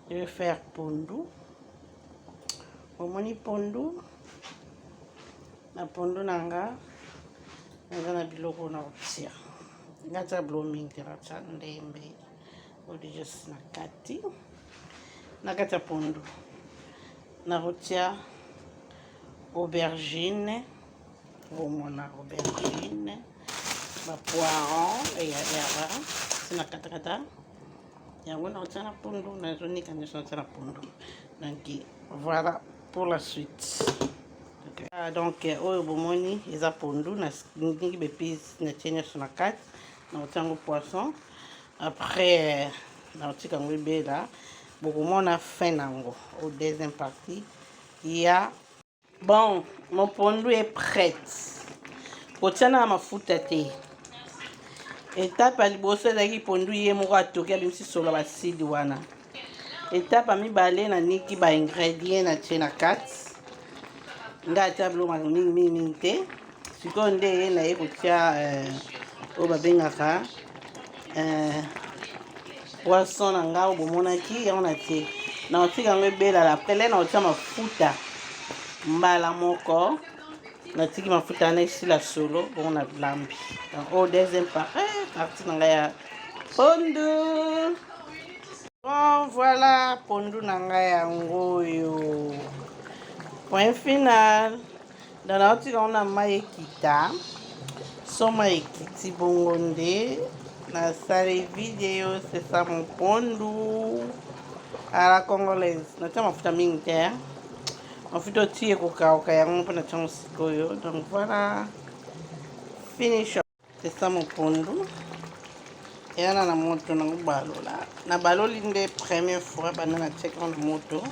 Je vais faire pondu. Omoni pondu, na pondu na nga naza na biloko na kotia. Nga tia biloko mingi te, natia ndembe oyo deja na kati, na kati ya pondu nakotia aubergine, bomona aubergine, ba poiron eyayara si na katakata yango nakotia na pondu, nazonika nyonso natia na pondu. Donc voilà pour la suite. Okay. Ah, donc oyo bomoni eza pondu, nalingi baépices, natie nyonso na kati, nakotia yango poisson. Après nakotika yango ebela, bokomona fin nango au deuxième partie ya. Bon, mon pondu est prête. Kotia na mafuta te. Étape ya liboso ezalaki pondu ye moko atoki, abimisi solo basili wana. Étape ya mibale, naniki baingrédient, natie na kati. Ngai atia biloko mingi mingi mingi te. Sikoyo nde ye naye kotia oyo babengaka poisson na ngai oyo bomonaki yango, natie na kotika yango ebelala. Après le na kotia mafuta mbala moko, natiki mafuta wana esila solo, bongo na lambi. Donc oyo deuxième partie na ngai ya pondu. Bon, voilà, pondu na ngai yango oyo, point final. Donc naotika yango na mai ekita. So mai ekiti, bongo nde nasali video. C'est ça mon pondu à la congolaise. Natia mafuta mingi te, mafuta otie ekokauka yango mpo natia yango sikoyo. Donc voilà, finish. C'est ça mon pondu. Eyana na moto nango, balola na baloli nde première fois banda natiaki yango na moto,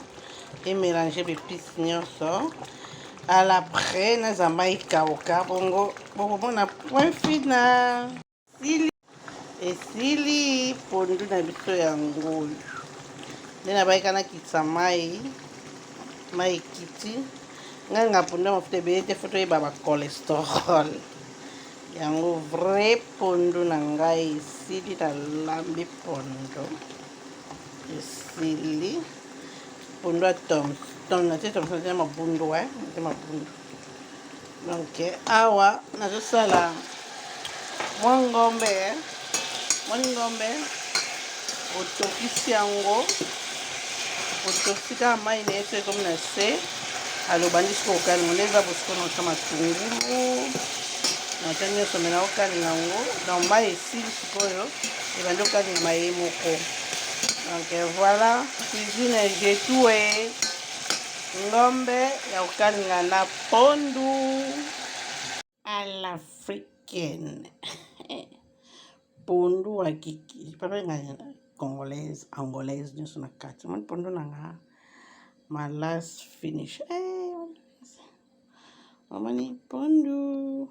emélange baépices nyonso. À l'après naza mai ekauka, bongo bokomona point final. Esili, esili pondu na biso yango oyo. Nde nabayika nakitisa mai, mai ekiti. Ngai nga pondu ya mafuta ebele te, faut toyeba bacholestérol yango. Vrai pondu na ngai esili, nalambi pondu, esili. Pondu ya thomson, natie thomson, natie mabundu, natie mabundu. Donc awa nazosala mwa ngombe, mwa ngombe otokisi yango, otokisi kaka mai na ye so ekomi na se, alobandi sikoyo okalinga. Nde eza bosiko na otya matungulu, natya nyonso, me naokalinga yango. Donc mai esili, sikoyo ebandi okalinga ye moko. Donc voilà, cuisine jetue, ngombe ya kokalinga na pondu à l'africaine, pondu akiki babenga congolaise, angolaise, nyonso na kati. Omoni pondu na nga, my last finish. Omoni pondu.